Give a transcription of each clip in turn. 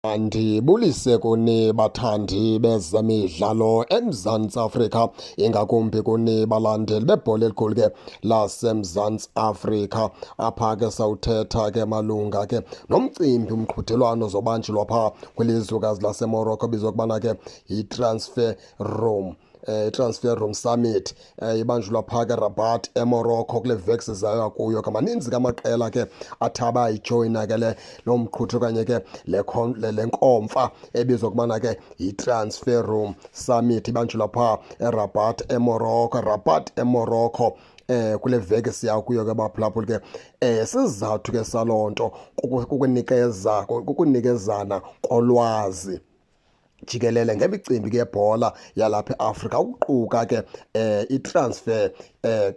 Mandibulise kuni bathandi bezemidlalo eMzantsi Afrika, ingakumbi kuni balandeli bebhola elikhulu ke laseMzantsi Afrika. Apha ke sawuthetha ke malunga ke nomcimbi umqhudelwano ozobanjelwa phaa kwilizwekazi laseMorocco obizwa ukubana ke yi-Transfer Room. I-Transfer Room Summit ibanjulwa phaa ke Rabat eMorocco kule veki sizayo kuyo. Ke maninzi ke amaqela ke athi abayijoyina ke le lo mqhutho okanye ke le nkomfa ebizwa kubana ke yi-Transfer Room Summit ibanjulwa phaa eRabat eMorocco, Rabat eMorocco. Kule veki siya kuyo ke baphulaphuli ke sizathu ke saloo nto kukunikezana kolwazi jikelele ngemicimbi ke yebhola yalapha eAfrika, ukuquka ke i-transfer.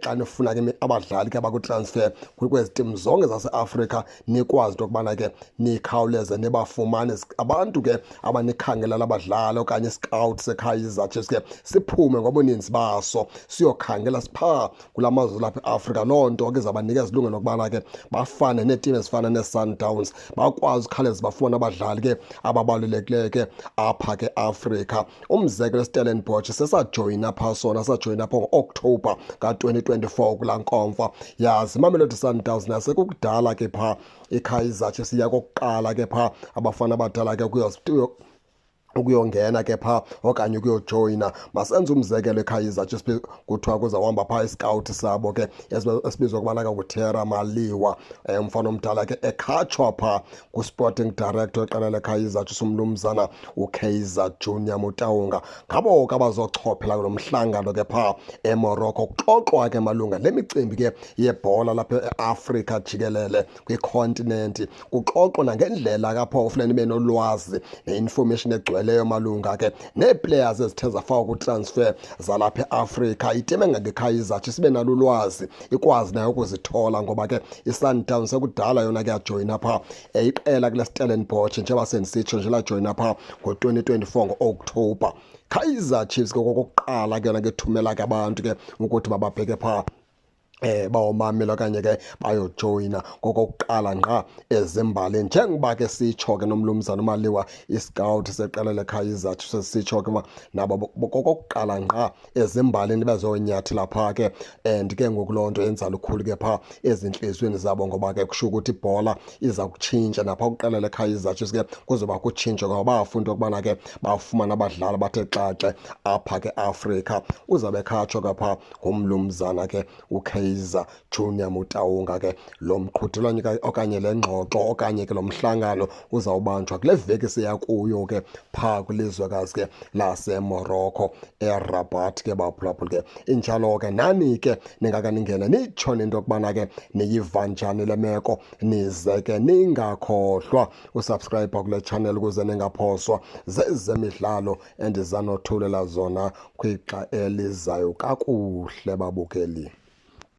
Xa nifuna ke abadlali ke abakwi-transfer kwezi tim zonke zaseAfrika, nikwazi into yokubana ke nikhawuleze nibafumane abantu ke abanikhangela labadlali okanye iscout seKaizer Chiefs ke siphume ngobuninzi baso siyokhangela siphaa kula mazwe lapha eAfrika. Loo nto ke izabanikeza ilungelo lokubana ke bafane neetim ezifana nee-Sundowns, bakwazi ukhawuleza bafumane abadlali ke ababalulekileyo ke apha ke Afrika. Umzekelo, Stellenbosch sesajoyina phaa sona, sajoyina phaa ngo-October ka-2024 kulaa nkomfa. Yazi iMamelodi Sundowns nasekukudala ke phaa, iKaizer Chiefs iya kokuqala ke phaa abafana abadala ke ukuyongena ke phaa okanye ukuyojoyina. Masenze umzekelo, eKaizer Chiefs kuthiwa kuzawuhamba phaa iscout sabo ke esibizwa ukubana ke nguTerra Maliwa, umfana omdala ke ekhatshwa phaa ku-sporting director weqela leKaizer Chiefs umnumzana uKaizer Junior Motaung. Ngabo ke abazochophela kulo mhlangano ke phaa eMorocco, kuxoxwa ke malunga nemicimbi ke yebhola lapha eAfrika jikelele kwicontinent, kuxoxwa nangendlela kapho kufuneka nibe nolwazi ne-information egcweleyo malunga ke nee-players ezithe zafakwa kwi-transfer zalapha eAfrika. Itim engangeKaizer Chiefs sibe nalo ulwazi, ikwazi nayo ukuzithola, ngoba ke iSundowns sekudala yona ke yajoyina phaa. Iqela kule Stellenbosch, njengoba sendisitsho nje, lajoyina phaa ngo-2024 ngo-October. Kaizer Chiefs ke kokokuqala ke yona ke thumela ke abantu ke ukuthi bababheke phaa bawomamela okanye ke bayojoyina kokokuqala ngqa ezimbalini, njengoba ke sitsho ke nomlumzana uMaliwa, iscout seqela leKaizer Chiefs, sitsho ke nabo kokokuqala ngqa ezimbalini bezonyathela phaa ke. And ke ngoku loo nto yenza lukhulu ke phaa ezintliziyweni zabo, ngoba ke kusho ukuthi ibhola iza kutshintsha napha kwiqela leKaizer Chiefs ke, kuzoba kutshintsho ngoba bafuna into yokubana ke bafumane abadlali bathe xaxe apha ke Afrika. Uzawube khatshwa ke phaa ngumlumzana ke uKaizer Junior Motaung ke. Lo mqhudelwano okanye le ngxoxo okanye ke lo mhlangano uzawubanjwa kule veki siya kuyo ke phaa kwilizwekazi ke laseMorocco eRabat ke baphulaphuli ke. Injalo ke, nani ke ningaka ningene nitsho nento yokubana ke niyiva njani le meko, nize ke ningakhohlwa usubscribe kule channel ukuze ningaphoswa zezemidlalo endizanothulela zona kwixa elizayo. Kakuhle babukeli.